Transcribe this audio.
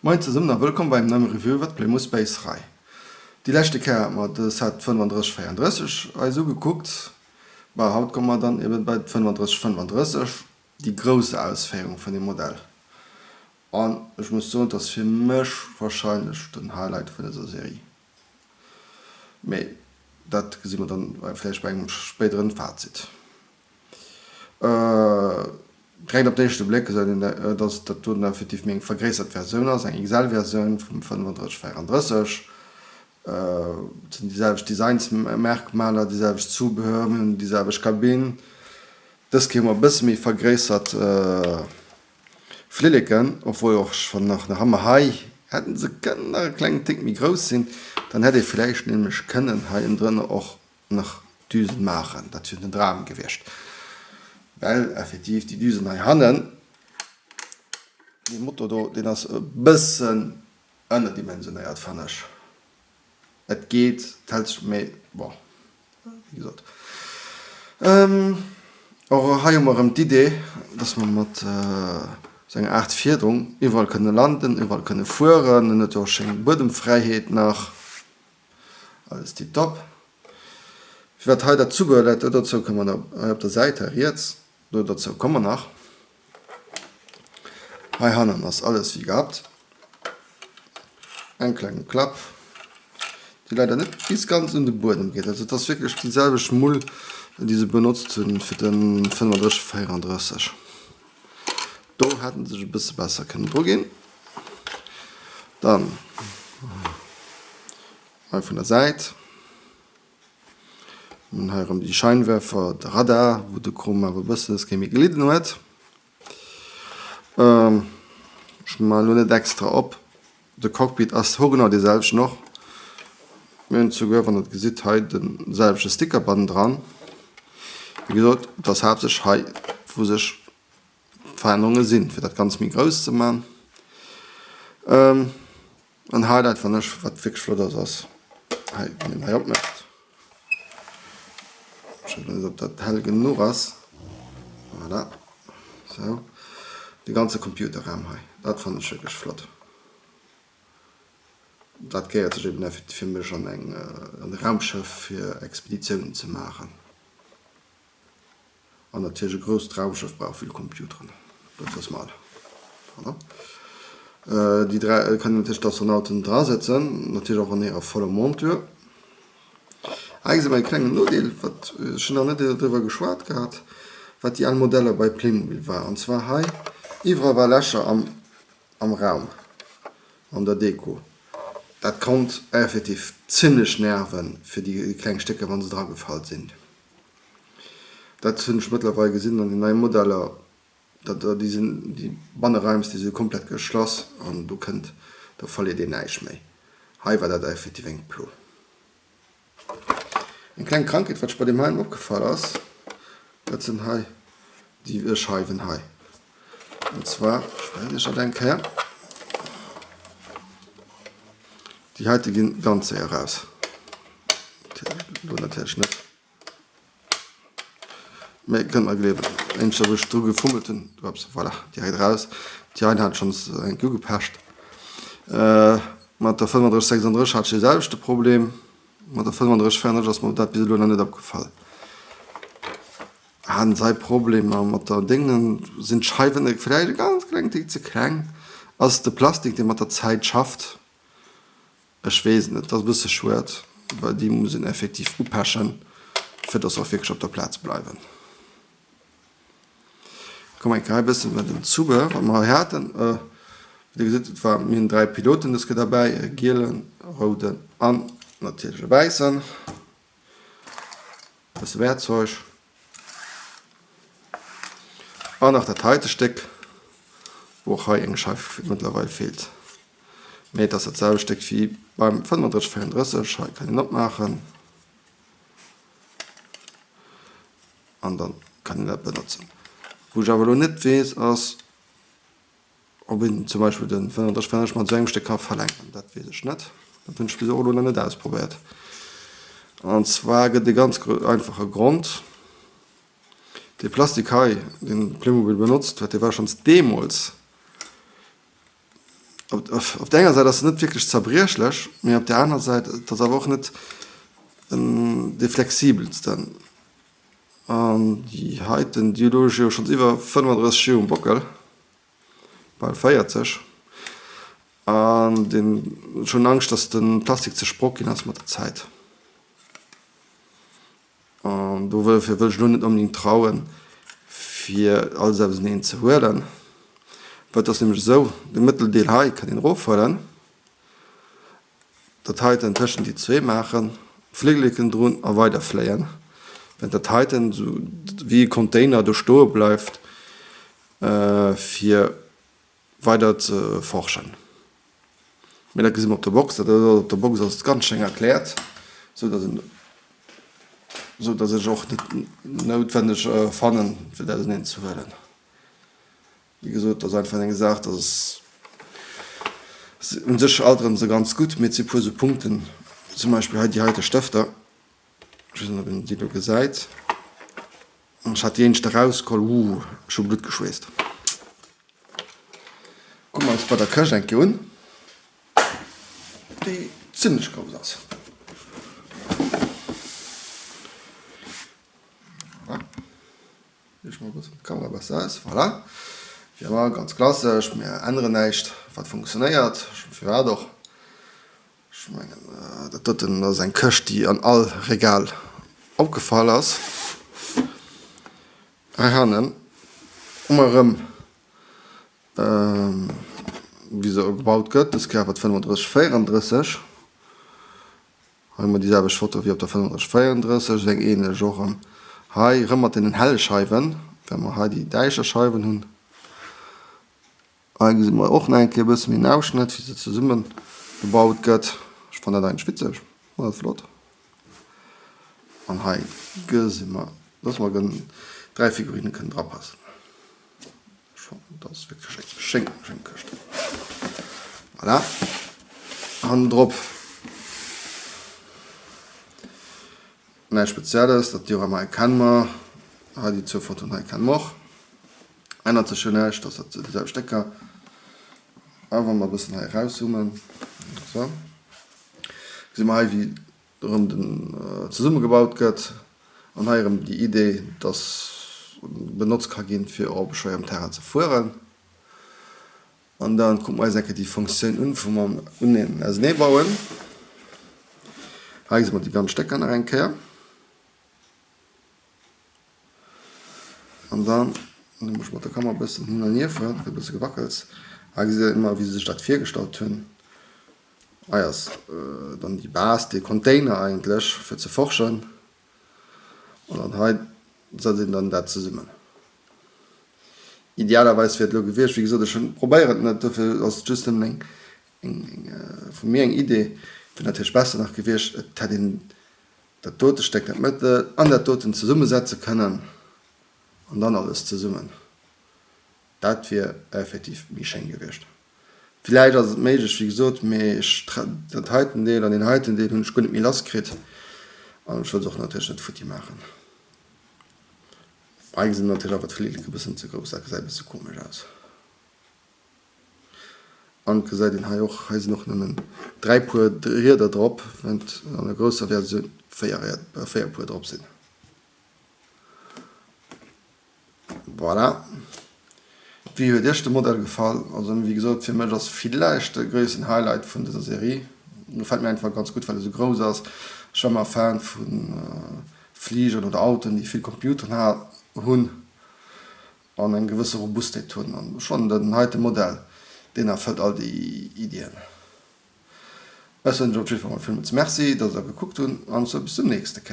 Moien zesummen a wëllkomm bei engem neiem Review iwwert d'Playmo Space Rei. Déi leschte Kéier hate mer de Set 35 34 eis ugekuckt. Bah, haut komme mer dann eben bei d' 35 35, déi grouss Ausféierung vun dem Modell. An ech muss soen, et ass fir mech wahrscheinlech den Highlight vun dëser Serie. Mee dat gesi mer dann vläicht bei engem spéideren Fazit. Direkt op den éischte Bléck gesäit een, dass dat doten effektiv méi eng vergréissert Versioun ass, eng XL-Versioun vum 3534. Et sinn déi selwecht Designsmerkmaler, déi selwecht Zubehör, mir hunn déi selwecht Kabinn. Dës Kéier hu mer e bësse méi vergréissert Flilleken, obwuel och ech fannen nach nach ëmmer hei hätten se kënnen nach e klengen Tick méi grouss sinn, dann hätt ee vläicht nämlech kënnen hei ënnendrënner och nach Düsen maachen. Dat wier den Dram gewiescht, well effektiv déi Düsen hei hannen, dee Motor do, deen ass e bëssen ënnerdimensionéiert fannen ech. Et geet, et hält sech, mee bon, wéi gesot. Och hei hu mer erëm d'Idee, dass mer mat esou enger Aart Fiederung iwwerall kënne landen, iwwerall kënne fueren. En huet jo och schéin Buedemfräiheet nach, alles tiptop. Firwat hei dat Zubehör läit, dozou komme mer hei op der Säit hei riets, do dozou komme mer nach. Hei hannen ass alles wéi gehabt. Eng kleng Klapp, déi leider net bis ganz un de Buedem geet. Also et ass wierklech déi selwecht Mull, déi se benotzt hunn fir de 35 34. Do hätten se sech e bësse besser kënnen dru ginn. Dann hei vun der Säit. Hunn hei erëm déi Scheinwerfer, de Radar, wou de Chrom awer e bëssen dës Kéier méi gelidden huet. Ech maachen elo net extra op. De Cockpit ass hogenau dee selwechten och. Mir hunn souguer, wann der et gesitt, hei de selwechte Sticker bannendran. Wéi gesot, et ass haaptsächlech hei, wou sech d'Verännerunge sinn, fir dat Ganzt méi grouss ze man. En Highlight fann ech, wat wierklech flott ass, ass hei, wann een hei opmécht. Ech weess net, ob dat hell genuch ass. Voilà. Sou. De ganze Computerraum hei, dat fannen ech wierklech flott. Dat gehéiert sech eben effektiv fir mech an eng, an e Raumschëff fir Expeditiounen ze maachen. An natierlech e grousst Raumschëff brauch vill Computeren, dat wësse mer all. Voilà. Déi 3 kënnen natierlech d'Astronauten dra sëtzen, natierlech och an hirer voller Monture. Hei gesi mer e klengen Nodeel, wat, ech hunn nach net driwwer geschwat gehat, wat déi al Modeller bei Playmobil war. An zwar hei iwwerall war Lächer am, am Raum, an der Deko. Dat konnt effektiv zimlech nerven fir déi kleng Stécker, wa se dragefall sinn. Dat hunn ech mëttlerweil gesinn an den neie Modeller, dat déi sinn, déi Banneräims, déi si komplett geschloss an do kënnt, do verliert een näischt méi. Hei war dat effektiv eng Plo. Eng kleng Krankheet, wat ech bei deem heien opgefall ass, dat sinn hei déi Scheiwen hei. An zwar, ech weisen iech dat eng Kéier, déi heite ginn ganz séier raus. Elo natierlech net. Mee kënnt mer gleewen, éineschter wou ech dru gefummelt hunn, ups, voilà, direkt eraus. Déi heien hat ech schonns enk ugepecht. Mat der 35 36 hat ech dee selwechte Problem. Mat der 35 34 ass mer dat bis elo nach net opgefall. Haten se hei Problemer mat der Déngen? Sinn d'Scheiwen vläicht e ganz klengen Tick ze kleng? Ass de Plastik dee mat der Zäit schafft? Ech weess et net, et ass e bësse schued, well déi muss een effektiv upechen, fir dass se och wierklech op der Plaz bleiwen. Komm eng Kéier hei e bëssen bei den Zubehör, wat mer hei haten. Wéi Dir gesitt, et war, mir hunn 3 Piloten dës Kéier derbäi, e gielen, e rouden an natierlech e wäissen. E bësse Wäerzeug. An nach dat heite Stéck, wou och hei eng Scheif mëttlerweil feelt. Mee et ass dat selwecht Stéck wéi beim 35 34. Hei kann een opmaachen an dann kann een dat benotzen. Wou ech awer elo net weess ass, ob een zum Beispill den 35 34 mat esou engem Stéck ka verlängeren. Dat weess ech net. Dat hunn ech bis och elo nach net ausprobéiert. An zwar gëtt e ganz einfache Grond. Dee Plastik hei, deen Playmobil benotzt huet, dee war schonns deemools. Op der enger Säit ass se net wierklech zerbriechlech, mee op der aner Säit, et ass awer och net dee flexibelsten. An déi heiten, déi hu elo jo schonns iwwer 35 Joer um Bockel, bal 40. An deen, ech hunn Angscht, dass de Plastik ze sprock ginn ass mat der Zäit. An dofir wëll ech elo net onbedéngt trauen, fir alles auseneen ze huelen. Well et ass nämlech esou, de Mëtteldeel hei kann een erofhuelen. Dat heiten tëschent déi zwee maachen, Fliggeleken drun a weider fléien. Während dat heiten esou wéi e Container do stoe bleift fir weider ze forschen. Mee dat gesi mer op der Box, dat ass op der Box ass et ganz schéin erkläert, sou datt een, sou datt ech och net noutwenneg fannen fir dat auseneen ze huelen. Wéi gesot, dat ass einfach eng Saach, dat ass u sech alt erëm se ganz gutt, mee et si puer esou Punkten, zum Beispill hei déi heite Stëfter, ech weess net, ob een déi do gesäit, ech hat déi éischt erausgeholl, uh, ech hu Blutt geschweesst. Kucke mer eis bei der Këscht eng Kéier un, déi zimlech grouss ass. Voilà. Ech mol bëssen d'Kamera besser aus, voilà. Wéi ëmmer ganz klassesch, mir änneren näischt wat funktionéiert, firwat och. Ech mengen dat doten ass eng Këscht déi an all Regal opgefall ass. Hei hannen hu mer erëm wéi se gebaut gëtt, dës Kéier awer d'35 34. Hei hu mer déi selwecht Foto wéi op der 35 34, esou eng ähnlech och erëm hei, erëm mat deenen helle Scheiwen, well mer hei déi däischter Scheiwen hunn. Hei gesi mer och nach eng Kéier e bësse méi en Ausschnëtt, wéi se zesumme gebaut gëtt. Ech fannen dat eigentlech witzeg, fannen dat flott. An hei gesi mer, dass mer 3 Figurine kënnen drapassen. Dat ass wierklech eng schéin, schéin Këscht. Voilà. Hannendrop näischt Spezielles, dat Diorama hei kenne mer. Hei déi zwou Fotoen hei kenne mer och. Ännert sech jo näischt, dass dat déi selwecht Stécker. A wa mer e bëssen hei erauszoomen, esou, gesi mer hei wéi erëm den zesummegebaut gëtt an hei erëm déi Idee, dass benotzt ka ginn, fir op schwéierem Terrain ze fueren. An da kucke mer eis eng Kéier déi Funktioun un vum am Uneen auseneebauen. Hei gesi mer déi ganz Stécker nach eng Kéier. An dann, do muss ech mat der Kamera e bëssen hin an hier fueren, et gëtt e bësse gewackels. Hei gesitt der ëmmer, wéi se sech dat virgestallt hunn. Hei ass dann déi Base, dee Container eigentlech fir ze forschen. An dann hei setzt een dann dat zesummen. Idealerweis wier et elo gewiescht, wéi gesot, ech hunn probéiert et net, dofir ass et just nëmmen eng, eng, vu mir eng Idee, wier natierlech besser nach gewiescht, et hätt een dat dote Stéck, dat Mëttel an dat doten zesummesetze kënnen an dann alles zesummen. Dat wier effektiv méi schéin gewiescht. Villäicht ass et méiglech, wéi gesot, mee ech dat heiten Deel an deen heiten Deel hunn ech guer net méi lass kritt an ech wëll se och natierlech net futti maachen. Hei sinn natierlech awer d'Flilleke bëssen ze grouss, dat gesäit e bësse komesch aus. An et gesäit een hei och, hei sinn och nëmmen 3 Puer Rieder drop, während an der grousser Versioun 4 Ried, 4 Puer drop sinn. Voilà. Wéi huet iech de Modell gefall? Also wéi gesot, fir mech ass villäicht de gréissten Highlight vun dëser Serie. Gefält mir einfach ganz gutt, well e sou grouss ass. Ech war ëmmer Fan vu Fligeren oder Autoen, déi vill Computeren hunn an eng gewësse Robustheet hunn. An ech fannen den heite Modell, deen erfëllt all déi Iddien. Ech soen iech op jiddwer Fall mol villmools Merci, dass der gekuckt hunn an soe bis zum nächste Kéier.